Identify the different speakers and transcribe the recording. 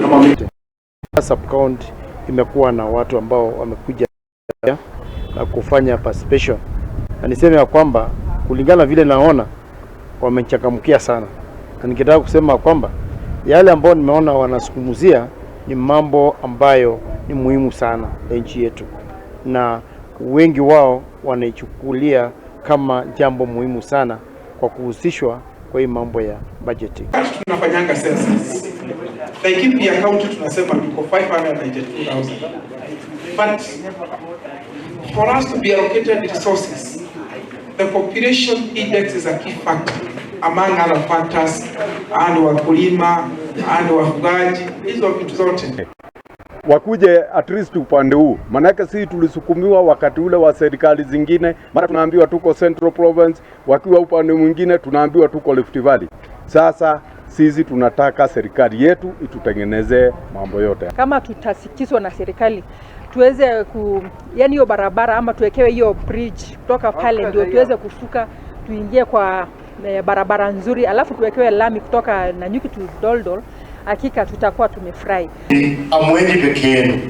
Speaker 1: Kama sub county imekuwa na watu ambao wamekuja na kufanya participation, na niseme ya kwamba kulingana vile naona wamechangamkia sana, na nikitaka kusema kwamba yale ambayo nimeona wanazungumzia ni mambo ambayo ni muhimu sana ya nchi yetu, na wengi wao wanaichukulia kama jambo muhimu sana kwa kuhusishwa kwa hii mambo ya budgeting.
Speaker 2: Tunafanyanga census. Laikipia County tunasema tuko 592,000. But for us to be allocated resources, the population index is a key factor among other factors, and wakulima and wafugaji, hizo vitu zote.
Speaker 3: Wakuje at least upande huu, manake sisi tulisukumiwa wakati ule wa serikali zingine, mara tunaambiwa tuko Central Province, wakiwa upande mwingine tunaambiwa tuko Rift Valley. Sasa sisi tunataka serikali yetu itutengenezee mambo yote.
Speaker 4: Kama tutasikizwa na serikali tuweze yani hiyo barabara ama tuwekewe hiyo bridge kutoka pale ndio tuweze kuvuka tuingie kwa barabara nzuri, alafu tuwekewe lami kutoka Nanyuki to Doldol, hakika tutakuwa tumefurahi.
Speaker 5: Hamwendi peke yenu.